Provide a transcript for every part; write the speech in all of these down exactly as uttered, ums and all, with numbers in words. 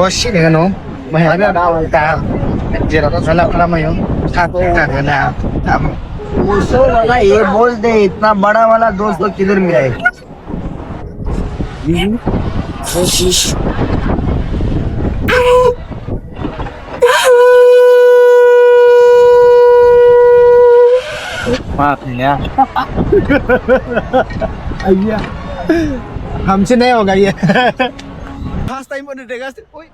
Bo si de no. Bahai na ta. Jera to sala khala mayo. Sa to ka na. Uso wala ye bol de, itna bada wala dost to kidhar mila hai? Maaf ya. Iya. Hamse nahi hoga ye. First time on the gas. Oi,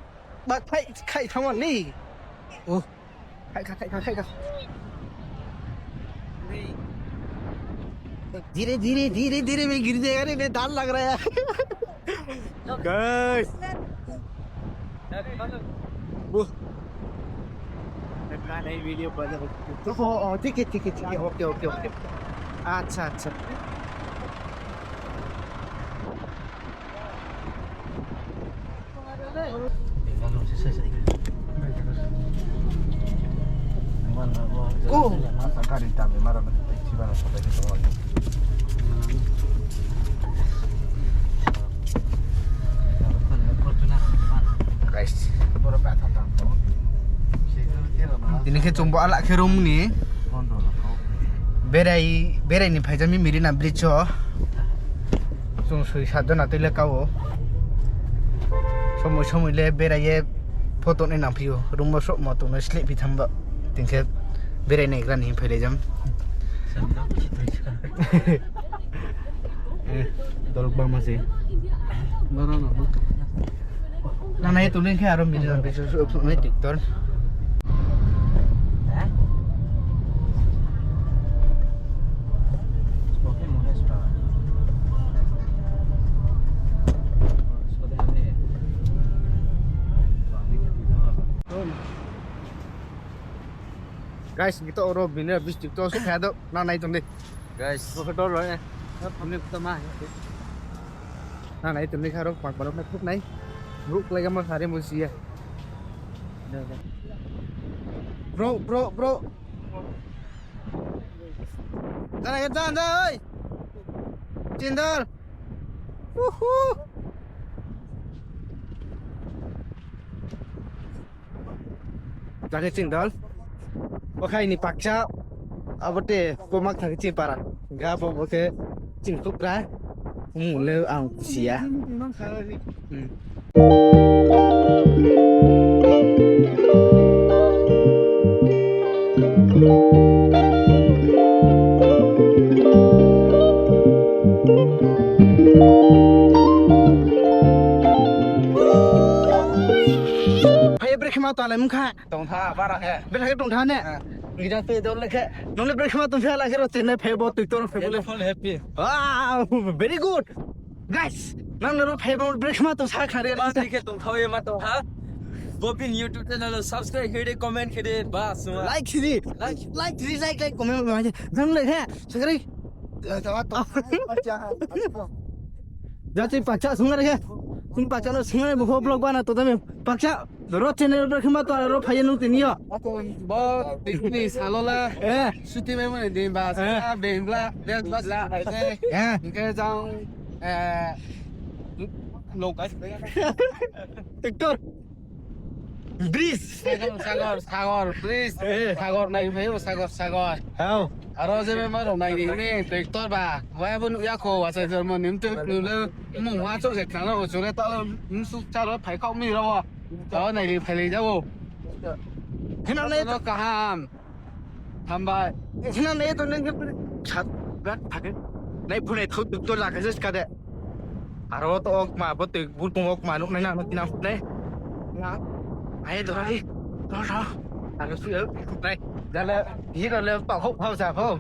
bak khai khai thamo ni. Oh. Khai kha, khai kha, khai kha. धीरे धीरे धीरे धीरे मैं गिर जाएगा रे, मैं डर लग रहा है। Guys। वो। मैं नहीं वीडियो बना। तो वो, ओ, ठीक है, ठीक है, ठीक है, ओके, ओके, ओके। अच्छा, अच्छा। Guys. Tini khe chung bo ala khe room ni. Berai, berai ni phaijami Merina bridge o. Chung soi sat jona tui le ka o. Somoi somoi le berai ye photo nai nang phi o. Room o soh mo tong no sleh phi tham ba. Tini khe berai nai gra ni phai lai jam. Eh, dorok bangma se. Nang nai tong ni khe aro Merina bridge o nai tiktor. Guys, kita oro bini bridge tiktor suh kha do, nang nai tong di. Guys. Bo khe dor rao, eh. Family kota ma. Nang nai tong di kha ro, pang pang rao khuk nai. Brouh klái gama sari mo si ya. Bro, bro, bro. Jana ke jan ja, oi. Chindal. Uhu. Jake ching dol. Bo khe aini baksa. Abo te komak thang ching para. Ga bo, bo khe ching thukra. Mung le ang si ya. Hmm. Phai ye brekhe ma tong le mkha. Tongtha, bara khe. Brekhe tongtha ne? Eh. Gida pe dol le khe. Nung le brekhe ma tongtha la khe ro chene phai bo tui tong phai bo le. Full happy. Wow, very good. Guys, nang le ro phai bo brekhe ma tong sa khna re. Ma ni khe tongtha ye ma tong ha. Bobin YouTube channel lo subscribe khe de, comment khe de, bas, ma. Like khe di. Like. Like khe di, like, like, comment ma. Nang le khe, subscribe. Ja, ja, to. Ja, tui baksa sung re khe. Tui baksa no sung re bo vlog bana to tame. Baksa. Ro channel ro khema to ro phai ye nung tini yo. Bo tini salo le. Eh. Suti mai mo ni din ba. Eh. Sa bengla, bengla. Eh. Hingke jang, eh, lokai. Tractor. Bridge. Sagor, sagor, sagor, please. Eh. Sagor nai phai o, sagor, sagor. Hao. Aro je member rao nai ni hini tractor ba. Wai bo nuh ya kho, wasa jormo ni mtu nu le. Mung wa chok je khna no, chok le ta le, msuk cha ro phai khaoh mi ro. Tao nai ri phai le jao. Khna nai to kaham. Hambai. Khna nai to nang khe sat rat phai. Nai phunai thau tuk to la khe se ka de. Aro to ok ma bo tui bul tung ok ma nuk nai na nuk nang phunai. Na. Ai do rai. Do do. Aro su nai. Jale hi do le pa ho pa sa ho.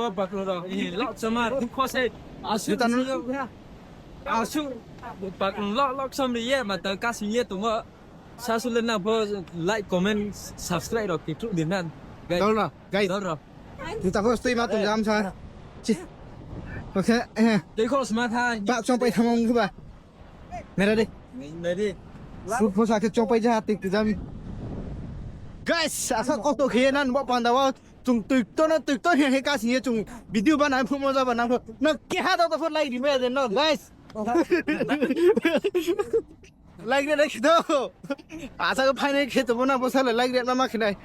Bo baklung rao, eh, lok chama, dukho se. Asuh tang no. Asuh, baklung lok, lok cham ri ye, ma tang kasing ye tongmo. Sasu le nang pho like, comment, subscribe rao khe khruh di na. Guys. Dol rao, guys. Dol rao. Juta pho stui ma tong jam sa. Chi. Oke, eh. Tei khos ma tha. Ba chong pai thang ong khe ba. Mera de. Mera de. Sut pho sa khe chong pai ja tik jam. Guys, asa koto khe nan bo panda wa. Chung tuikto no tuikto he he kasing ye chung video bana phu mo jaba nang pho. No keha to to pho like ri ma ya de no, guys. Like ri, like ri do. Asa ko phainai khe to bo na bo sa le like ri ma ma khe nai.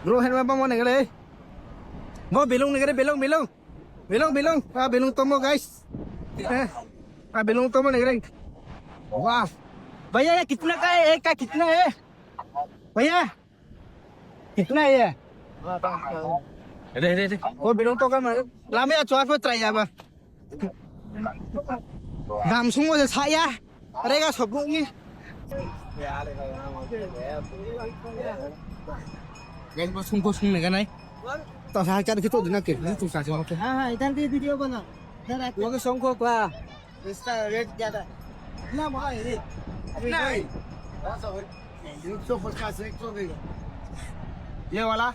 Bro, hen ma ba mo nai le. Bo belung nai le, belung, belung. Belung, belung. Ah, belung tongmo, guys. Eh. Ah, belung tongmo nai le. Wah. भैया, ये कितना का है? एक का कितना है? भैया, कितना है ये? Re, re, re. Bo belung tong ka ma. Lama ya chuar pho try ya ba. Dam sungmo se sa ya. Rega sob ni. Guys, bo sungkho sung nai ganai. To sa kar khe to dina ke, ni chung sa se mo ke. हाँ, हाँ, इधर भी वीडियो बना। इधर आके। वो sungkho kwa. इसका रेट ज्यादा है। कितना भाई रे? कितना है? एक सौ पचास, एक सौ देगा। ये वाला? ये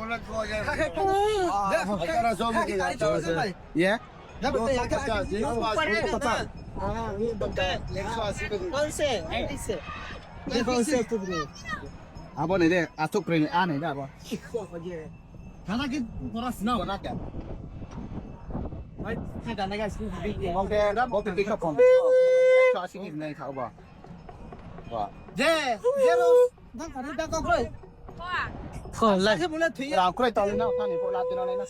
वाला दो हजार। हाँ, हाँ, अठारह सौ में देगा। ये? दो सौ पचास, एक सौ अस्सी। ऊपर है ना? हाँ, ये पक्का है। एक सौ अस्सी में देगा। कौन से? एटी से? ये कौन से? Abo ni de, asuk pre ni, a ni de abo. Kana ki pora sna na kya? Bhai, se jana ka sna bhi. Bo ke, bo ke pickup phone. Sa si ni nai kha ba. Ba. Je, je ro, dang kari dang ko kroi. Ko la. Sa se bula thui. Ra kroi ta na, ta ni ko la ti na na.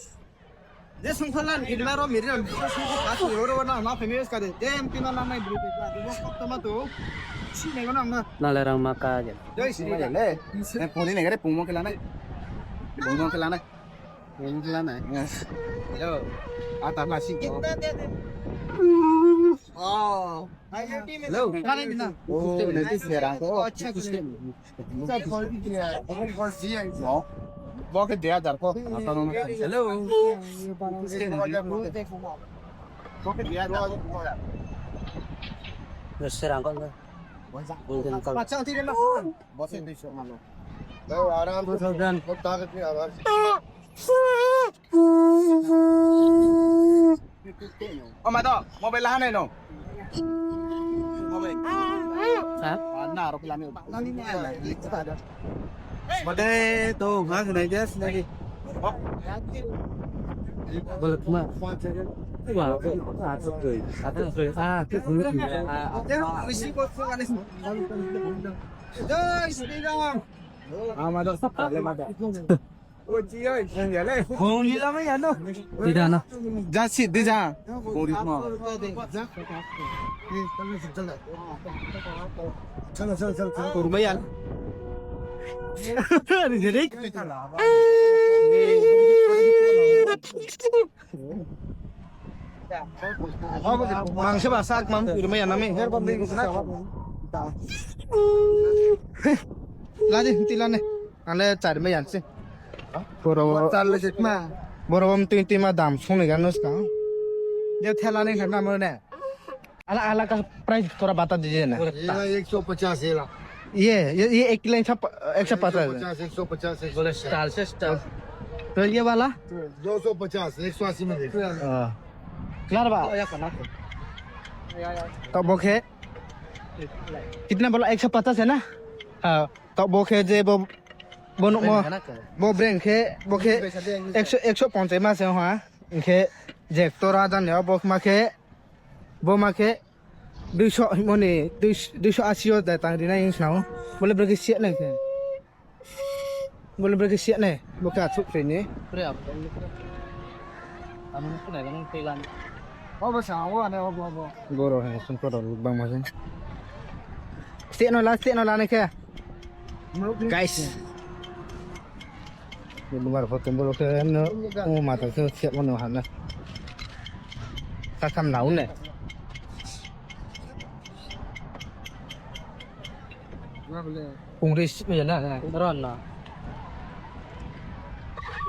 Je sungkha lan, ini ma ro miri ro, sungkha pas ni ro ro na, na famous ka de. Je M P ma na nai bri de, ko kok to ma to. Si nai ko na na. Na le rang ma ka je. Jai si ma le. Eh, puni ne gare pumo ke la nai. Pumo ke la nai. Pumo ke la nai. Hello. Ata ma si. Kitna de de? Oh. Hello. Kare ni na. Oh, ne ti se rang ko. Acha, acha. Bo ke dui hajar ko. Hello. Bo ke dui hajar ko. Serang ko. Bo se dui so malo. Aram se. Two thousand. Bo ta ke aram se. O ma do, mobile laha nai no. Mobile. Ha? Ah, na, aro pila ni. Mode to, ha, nai jas, nai. Boleh kuma. Wah, atuk tuh, atuk tuh, ah, atuk tuh. Jai Shri Ram. Ah, ma do, sab kale ma do. Hong ni lama ya no. Di da na. Ja si di ja. Hong ri ma. Hong ri ma ya. Di jadi. Mang se ba sak mang ri ma ya na mi. Ladi, ti lane. Ale chari ma yan se. Boro, boro bom tui tui ma dam sung ni gan no skang. Je thela ni khan na mo ne. Ala, ala ka price thora bata dijiye na. ये एक सौ पचास ये ला। ये, ये, ये एक किलो एक सौ पचास। एक सौ पचास, एक सौ पचास। बोले स्टार से स्टार। तो ये वाला? दो सौ पचास, एक सौ अस्सी में दे। Clear ba? तो वो है। कितना बोला? एक सौ पचास है ना? हाँ। Taoh bo khe je bo, bo nuhmo, bo brand khe, bo khe ekso, ekso ponchai ma se ha. Hing khe je ktora jang ni bo ma khe, bo ma khe duiso himo ni, dui, duiso asi yo da tang ri nai hing snao. Bo le brekhe siya nai khe. Bo le brekhe siya nai, bo khe athuk khe ni. Amo ni khunai gano tei lan. Obo sa, obo ane, obo, obo. Boro hai sungkho rok bangma se. Steh no la, steh no la nai khe. Guys. Ni bumar photo boro khe no, o mata khe steh no hana. Kakam nau ne. Congress ya na, na. Ron na.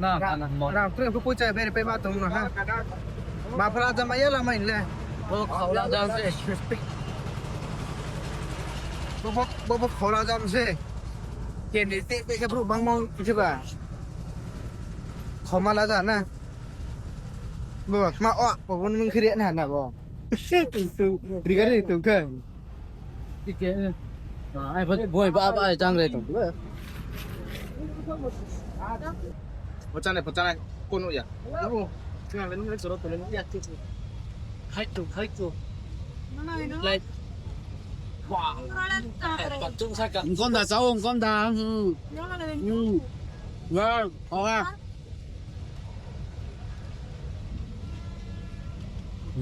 Na, na, na, mo. Rang kring khe poicha beri pai ma tong no ha. Ma phra jam ya la mai le. Bo khaula jam se. Bo, bo, bo, bo khaula jam se. Ken ni te, te khe bru bang mong se ba. Khoma la ja na. Bo ma o, bo bo mung khiri na na bo. Ri ga ri tu khe. Ai, boi, boi, ba, ba, ai, jang re tu. Pochanai, pochanai, kono ya. Hai tu, hai tu. Like. Wah. Patung saka. Engkau da, sao, engkau da. Hmm. Hmm. Wah, oh, ah.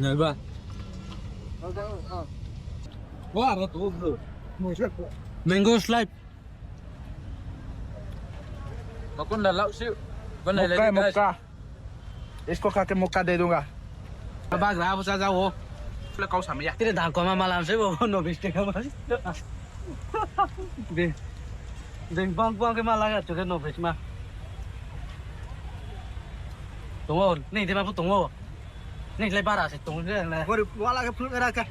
Nai ba. Wah, ro tu, bro. Mango slide. Pakun da lau siu. Mokka, mokka. Isko kha ke mokka de dunga. Bagra bo sa jao. Le kau samya. Tini dang koma malam se bo no bistik ma. De. Deng bang bang ke mala ga tu ke no bisma. Tongo, ni de ma bu tongo. Ni le bara se tongo le. Gori wala ke phul ra ka.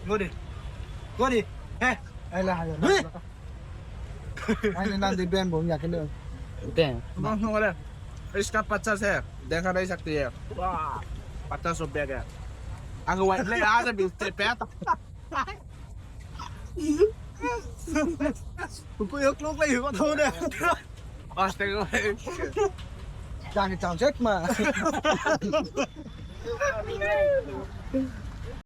Gori. Gori. He. Ai la ha. Ai na nang de ben bo ya ke le. De. Bang no le. Iska pachas hai. Dekha nahi sakte hai. Wah. Pachas rupiah ka. Ang wai le aa de bil te pet. Kuku yok lok lai ko thau de. Aste ko. Jang chang chek ma.